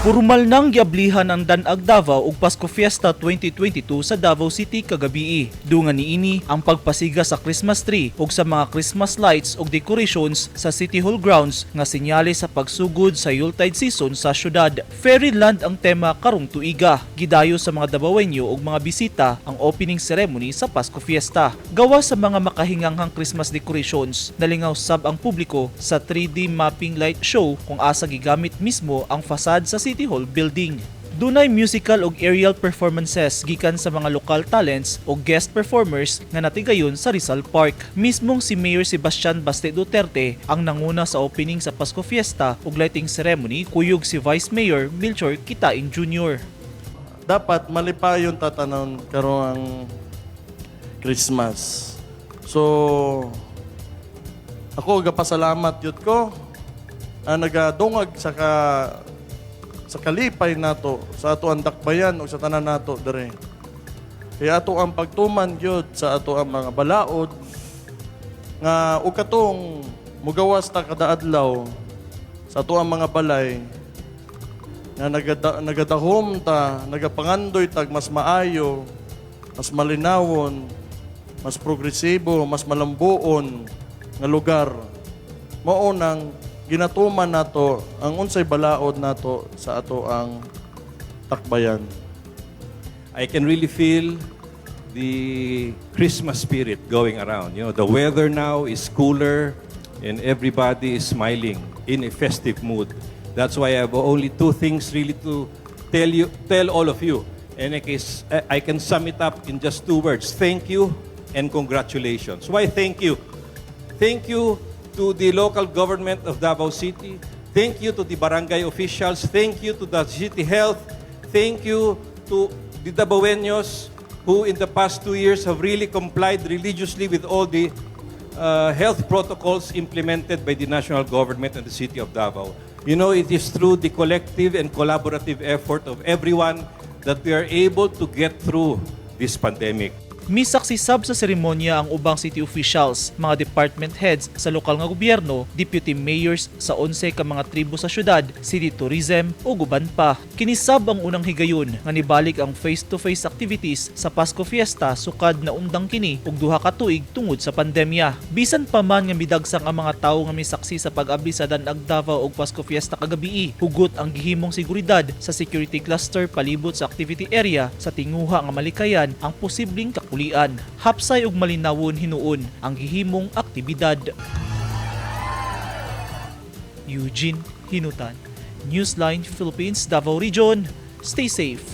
Formal nang giablihan ang Danag Davao ug Pasko Fiesta 2022 sa Davao City kagabii. Dungan niini ang pagpasiga sa Christmas tree ug sa mga Christmas lights ug decorations sa City Hall grounds nga senyales sa pagsugod sa Yuletide season sa syudad. Fairyland ang tema karong tuiga. Gidayo sa mga Dabawenyo ug mga bisita ang opening ceremony sa Pasko Fiesta. Gawa sa mga makahinganghang Christmas decorations, nalingaw sab ang publiko sa 3D mapping light show kung asa gigamit mismo ang facade sa City Hall building. Dunay musical ug aerial performances gikan sa mga lokal talents o guest performers nga natigayon sa Rizal Park. Mismong si Mayor Sebastian Baste Duterte ang nanguna sa opening sa Pasko Fiesta ug lighting ceremony kuyog si Vice Mayor Melchor Quitain Jr. Dapat malipayon ta tanan karong Christmas. So ako gapasalamat yun ko ang nagadungag sa kalipay nato sa ato ang dakbayan o sa tanan nato dere. Kaya ato ang pagtuman gyud sa ato ang mga balaod nga ug katong mugawas ta kada adlaw sa ato ang mga balay nga nagadahom ta, nagapangandoy tag mas maayo, mas malinawon, mas progresibo, mas malambuon nga lugar. Mao nang ginatuman nato ang unsay balaod nato sa ato ang dakbayan. I can really feel the Christmas spirit going around. The weather now is cooler and everybody is smiling in a festive mood. That's why I have only two things really to tell you, tell all of you. And I can sum it up in just two words: thank you and congratulations. Why thank you? Thank you to the local government of Davao City. Thank you to the barangay officials. Thank you to the city health. Thank you to the Dabaweños who in the past 2 years have really complied religiously with all the health protocols implemented by the national government and the city of Davao. It is through the collective and collaborative effort of everyone that we are able to get through this pandemic. Misaksi sab sa seremonya ang ubang city officials, mga department heads sa lokal nga gobyerno, deputy mayors sa 11 ka mga tribo sa syudad, city tourism ug uban pa. Kini sab ang unang higayon nga nibalik ang face-to-face activities sa Pasko Fiesta sukad na undang kini og 2 ka tuig tungod sa pandemya. Bisan pa man nga midagsang ang mga tawo nga misaksi sa pag-abli sa Danag Davao og Pasko Fiesta kagabii, hugot ang gihimong seguridad sa security cluster palibot sa activity area sa tinguha nga malikayan ang posibleng kakulian. Hapsay ug malinawon hinuon ang gihimong aktibidad. Eugene Hinutan, Newsline Philippines, Davao Region. Stay safe.